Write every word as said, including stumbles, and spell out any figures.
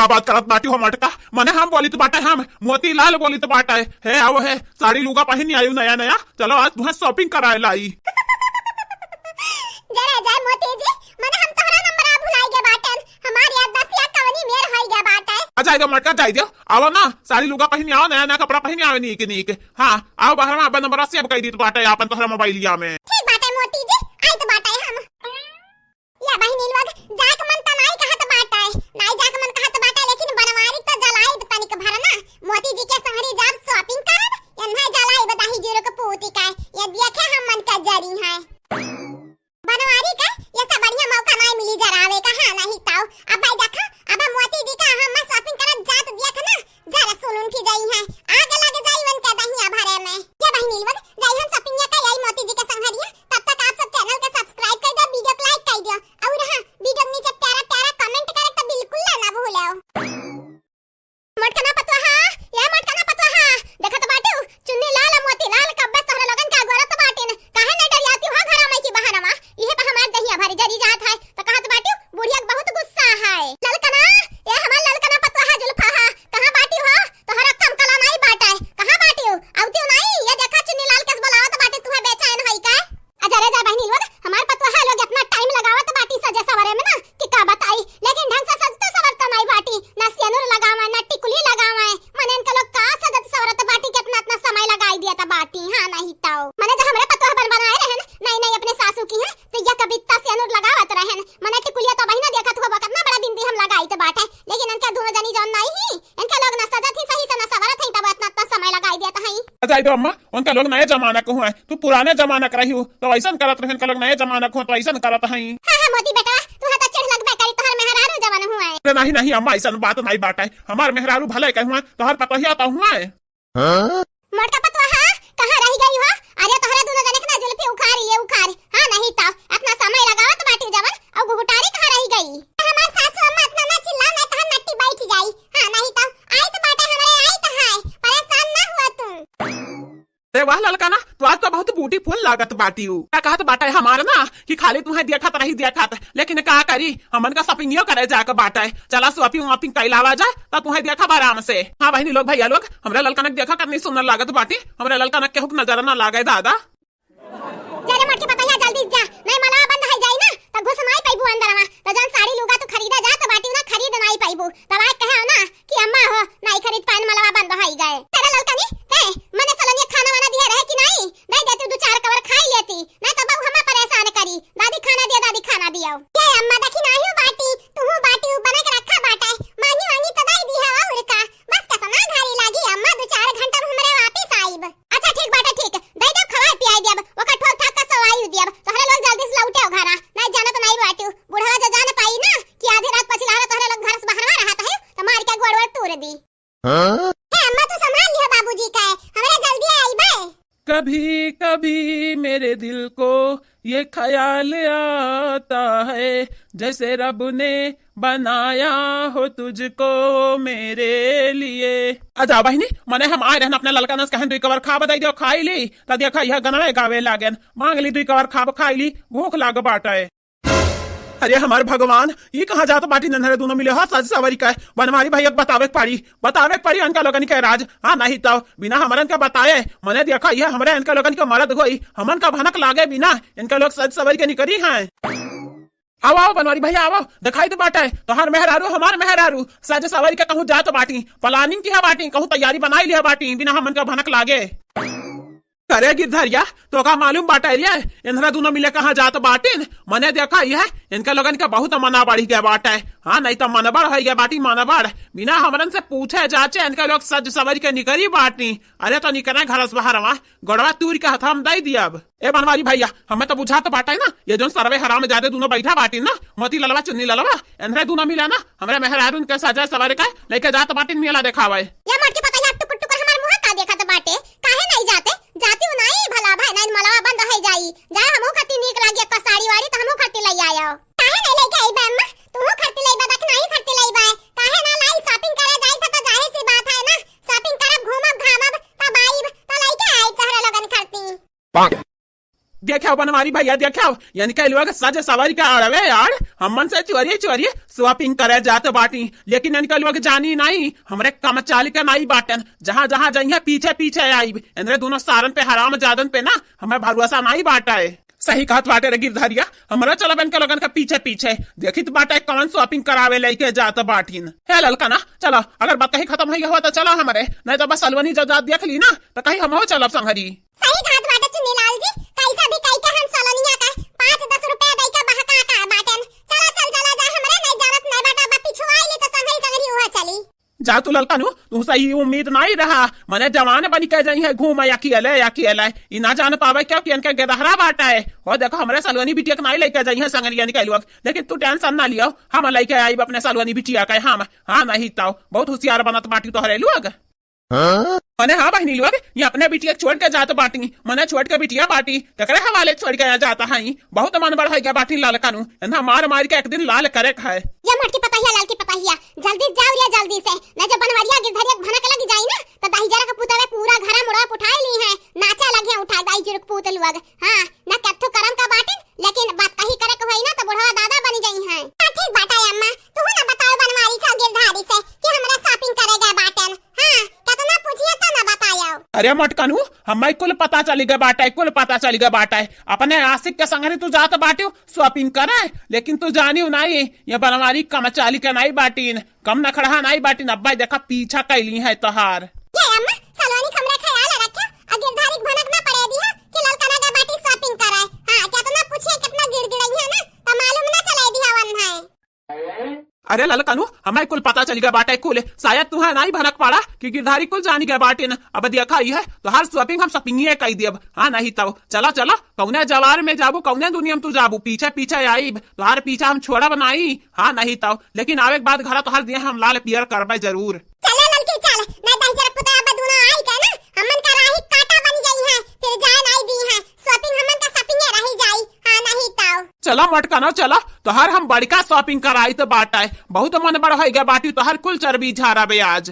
का बात करत बाटी हो मोटका? मने हम बोलित बाटे, हम मोतीलाल बोलित बाटे। हे आओ हे, साड़ी लुगा पहिन आयु नया नया, चलो आज तुहें shopping कराए लाई। जरा जय मोती जी, मने हम तोहरा नंबर आ भुलाई गे बाटन। हमार याददाश्त या कवनी मेर होई गे बाटे। आ जाए दो मोटका, जाए दो। आओ ना, साड़ी लुगा पहिन आओ, नया नया कपड़ा पहिन आओ, नीक नीक। हाँ, आओ बाहर में, अपन नंबर save कर दीत बाटे आपन तोहरा मोबाइलिया में। ठीक बाटे मोती जी, आइत बाटे हम। या बहिनी लोग, जाक मन त नाई कहत बाटे, नाई जाक मन कहत बाटे, लेकिन बनवारी त जलाइब तनिक भर ना। मोती जी के संगरी जाब shopping करब, एन्हे जलाइब दही जीरो के पूती का, ये देखे हम मन का जरी है। बनवारी का ये सब बढ़िया मौका नाई मिली जरावे का, हाँ नहीं ताऊ। अब भाई देखा, अब मोती जी का हम shopping करब जात देख ना, जरा सुन उन की जाई है, आग लग जाई उनके दहिया भरे में। ये बहिनी लोग, जाई हम shopping या का आई मोती जी के संगरिया। तब तक आप सब channel के subscribe कर दो, video को like कर दो, और हाँ, video के नीचे प्यारा प्यारा comment करे तो बिल्कुल ना, ना भूलो। मोटकना पतोहा, ये मोटकना पतोहा, देखत बाटू, चुन्नी लाल मोती लाल कब्बे तोहरे लोगन के अगोरत बाटिन, काहे नहीं डरियाती हो घरा में की बहनवा? इहे पर हमार दहिया भरी जरी जात है, तो कहत बाटू, बुढ़िया के बहुत गुस्सा है। ललकना, ये हमार ललकना पतोहा जुल्फा हा, कहाँ बाटी हो? तोहरा कम कला नाई बाटे, कहाँ बाटी हो? आवती हो नाई? ये देखा चुन्नी लाल कस बोलावत बाटे, तुहे बेचैन होई का? अजरे जा बहिनी लोग, हमार पतोहा लोग इतना time लगावत बाटी सजे सवरे में ना कि का बताई, लेकिन ढंग से सजतो सवरतो नाई बाटी, ना सेनुर लगावे, ना टिकुली लगावे, मने इनका लोग का सजत सवरत बाटी, कितना इतना समय लगाई दिया था बाटी। हाँ नहीं तो मने जब हमरे पतोहा बन बनाए रहे ना, नहीं नहीं अपने सासू की है, तो यह कविता सेनुर लगावत रहे ना, मने टिकुलिया तो बहिना देखत हुआ कितना बड़ा बिंदी हम लगाई तो बाटे, लेकिन इनका दोनों जनी जौन नाई ही, इनका लोग ना सजत ही सही से ना सवरत ही, तब इतना इतना समय लगाई दिया था। आ जाए दो अम्मा, उनका लोग नए जमाना के हुआ है, तू पुराने जमाना के रही हो, तो ऐसन करत रहे, उनका लोग नए जमाना के हुआ, तो ऐसन करत हैं। हाँ, हाँ, मोती बेटा, तू हता चिढ़ लगबे करी, तोहर मेहरारू जवन हुआ है। अरे नहीं, नहीं अम्मा, ऐसन बात नहीं बाटे, हमार मेहरारू भले के हुआ, तोहर पतोहिया तो हुआ है। हाँ? मोटका पतोहा, कहाँ रही गई हो? अरे तोहरे दोनों जने के ना जुल्फी उखारी, ये उखारी। हाँ, नहीं तो, इतना समय लगावत बाटी जवन, और घुघुटारी कहाँ रही गई? हमार सासू अम्मा इतना ना चिल्लाओ, नहीं तो हम नट्टी बैठ जाई। हाँ, नहीं तो, आई तो बाटे हमरे, आई तो है, परेशान ना हुआ तू। अरे वाह ललका ना, तू आज तो बहुत beautiful लागत बाटी हूँ। का कहत बाटे हमार ना कि खाली तुम्हें देखत रही देखत, लेकिन का करी, हमन का shopping यो करे जाके बाटे। चला shopping वॉपिंग कैलावा जाए, तो तुम्हें देखब आराम से। हाँ बहिनी लोग, भैया लोग, हमरा ललका ना देखा कितनी सुंदर लागत बाटी, हमरा ललका ना केहू के नजर ना लागे दादा। जा रे मोटकी पतोहिया, जल्दी जा, नहीं मलवा बंद हो जाई ना, तो घुस नाई पैबू अंदरवा। तो जौन साड़ी लुगा तू खरीदा जात बाटी ना, खरीद नाई पैबू। तब आके कहे हो ना कि अम्मा हो, नाई खरीद पाइन, मलवा बंद होई गए। तेरे ललकनी, ते, मने सलोनिया खाना वाना दिया रहे कि नाई? दे देती दो चार कवर खाई लेती, नहीं तो बहू हमें परेशान करी। दादी खाना दिया, दादी खाना दिया। ये अम्मा देखी नाही हो बाटी, तू हो बाटी, उ बना के रखा बाटा है। मांगी मांगी तो दे दी है और का। बस कितना घारी लागी अम्मा, दो चार घंटा में हमरे वापिस आईब। अच्छा ठीक बाटे, ठीक, दे देब, खवाए पियाए देब, ओकर ठोक ठाक का सवाई देब, तोहरे लोग जल्दी से लौटे हो घरा, नहीं जाना तो नहीं बाटू, बुढ़वा जो जान पाई ना कि आधी रात पछिला रहा तोहरे लोग घर से बाहरवा रहत है, तो मार के गोड़ वोड़ तोड़ दी। हाँ? हे अम्मा, तू संभाल लियो बाबूजी का, हमरा जल्दी आईबे। कभी कभी मेरे दिल को ये ख्याल आता है, जैसे रब ने बनाया हो तुझको मेरे लिए। आ जा बहिनी, मने हम आए रहन अपने ललका नस कहन दुई कवर खाब दई दियो, खाई ली, त देखा यह गनवे गावे लागेन, मांग ली दुई कवर खाब खाई ली, भूख लाग बाटे। अरे हमार भगवान, ई कहाँ जात बाटी नन्हरे दोनों मिले हो सज सवरी के। बनवारी भैया के बतावे के पड़ी, बतावे के पड़ी इनका लोगन के राज। हाँ, नहीं तो बिना हमरन के बताए, मने देखा ये हमरे इनका लोगन के मरद होई, हमन का भनक लागे बिना इनका लोग सज सवरी के निकरी हैं। आओ, आओ बनवारी भैया, आओ, दिखाई तो बाटे, तोहार मेहरारू, हमार मेहरारू, सज सवरी के कहूँ जात बाटी, planning किहा बाटी, कहूँ तैयारी बनाई लिहा बाटी, बिना हमन का भनक लागे। करे गिरधरिया, तोका मालूम बाटे रे, इनहरा दोनों मिले कहाँ जात बाटिन? मने देखा यह, इनका लोगन का बहुत मना बढ़ी गया बाटे। हाँ, नहीं तो मनबड़ होई गया बाटी, मनबड़। बिना हमरन से पूछे जाचे इनका लोग सज सवरी के निकरी बाटी। अरे तो निकरे घर से बाहरवा, गोड़वा तूर के हथवा में दई दियब। ए बनवारी भैया, हमें तो बुझात बाटे ना, ये जोन सरवे हराम जादे दोनों बैठा बाटी ना, मोती ललवा चुन्नी ललवा, इनहरे दोनों मिले ना, हमरे मेहरारून के सजा सवरी के लेके जात बाटिन मेला देखावे। या मोटकी पतैया, टुकुर टुकुर हमार मुँह का देखत बाटे, काहे नहीं जाते? जाती हूँ नहीं, भला भाई नहीं मलवा बंद हो जाई। जाए हमहू खातिर नीक लागी एक साड़ी वाड़ी तो हमहू खातिर ले आयो। काहे नहीं लेके आई बे अम्मा? तू खातिर ले बा, नहीं खातिर ले बा। काहे ना लाई? Shopping करे जाई था तो जाहिर सी बात है ना, shopping करब, घूमब, घामब, तब आईब, तो लेके आई तोहरे लोगन खातिर। देख्याव बनवारी भइया, देख्याव, इनके लोग सज सवारी के अड़वे यार, हमन से चोरी चोरी shopping करे जात बाटी, लेकिन इनके लोग जानी नाई, हमरे कमचाली के नाई बाटेन, जहाँ जहाँ जइहें पीछे पीछे आइब। इनरे दुनो सारन पे, हरामजादन पे ना हमें भरोसा नाई बाटे। सही कहत बाटे रे गिरधारिया, हमरा चलब इनके लोगन के पीछे पीछे, देखित बाटे कौन shopping करावे लइके जात बाटिन। हे ललका ना, चलो, अगर बात कहीं खतम होइ गवा तो चलो हमरे, नहीं तो बस सलवनी जब जात देख ली ना, तो कहीं हमहू चलब संगरी। सही कहत बाटे चुन्नीलाल जी, कैसा भी कई के हम सलोनिया का पाँच दस रुपया दई के बहका का बाटेन। चला चल चला जा हमरे, नहीं जानत नहीं बाटा, बा पिछुआई ली तो संगरी संगरी उहा चली। जा तू ललका नु, तू सही उम्मीद नहीं रहा, मने जवान बनी के जाई है घूम या किया ले या किया ले, ई ना जान पावे क्यों कि इनके गेदहरा बाटा है। हो देखो हमरे सलोनी बिटिया के नाई लेके जाई है संगरिया निकाल लोग, लेकिन तू tension ना लियो, हम लेके आइब अपने सलोनी बिटिया के हम। हाँ नहीं तो बहुत होशियार बनत बाटी तोहरे लोग। हाँ? मने हाँ बहिनी लोग, ये अपने बिटिया छोड़ के जात बाटी, मने छोड़ के बिटिया बाटी, केकरे हवाले छोड़ के जात है? बहुत मन बढ़ गया बाटी लाल कानू, इन्हा मार मार के एक दिन लाल करे है। ये मोटकी पतहिया, लाल की पतहिया, जल्दी से जाओ रे, जल्दी से, न जब बनवरिया गिरधरिया के भनक लग जाई ना, तो दहिजरा के पुतवे पूरा घरा मुड़ा उठाए ली है, नाचा लगे उठा दाई जुर्क पूत लोग। हाँ, ना कत्थो करम का बाटे, लेकिन बात कही करे के होई ना तो बुढ़वा दादा बनी जाई हैं। हाँ, ठीक बाटे अम्मा, तू ना बताओ बनवारी से गिरधारी से कि हमरा shopping करे गए बाटेन। हाँ, कितना पूछिए तो ना बतायो। अरे मोटकनू, हमें कुल पता चली गए बाटे, कुल पता चली गए बाटे। अपने आशिक के संगरी तू जात बाटियो shopping करे, लेकिन तू जानियो नहीं, ये बनवारी कमचाली के नहीं बाटीन, कम नखड़हा नहीं बाटीन। अब्बा देखा पीछा कैली है तोहार। ये अम्मा, सलोनी के हमरा ख्याल रखे, आ गिरधारी के भनक ना पड़े दिया कि ललकना के बाटी shopping करे। हाँ, कितना पूछिए, कितना गिड़गिड़ाई है ना, तो मालूम ना चले दिया वन है। अरे ललकनू, हमें कुल पता चल गया बाटे कुल। शायद तुहे नहीं भनक पड़ा कि गिरधारी कुल जानी गए बाटे न। अब देखा ही है, तोहार shopping हम shopping ही कई दियब। हाँ नहीं तो चला चला, कौने जवार में जाबू, कौने दुनिया में तू जाबू, पीछे पीछे आईब, तोहार पीछा हम छोड़ब नहीं। हाँ नहीं तो, लेकिन आवे के बाद घरा तोहार दिया हम लाल पियर करबे जरूर। चले ललकी चल, नहीं दहिजरा पुतवा बा दुनो आई के ना, हमन का राही काटा बन गई है, फिर जाए नहीं दी है, shopping हमन का shopping रही जाई। हाँ नहीं तो। चला मोटकनो चला, तोहार हम बड़का shopping कराई तो बाटा है, बहुत मन बड़ होई गया बाटी, तोहार कुल चर्बी झारा बे आज।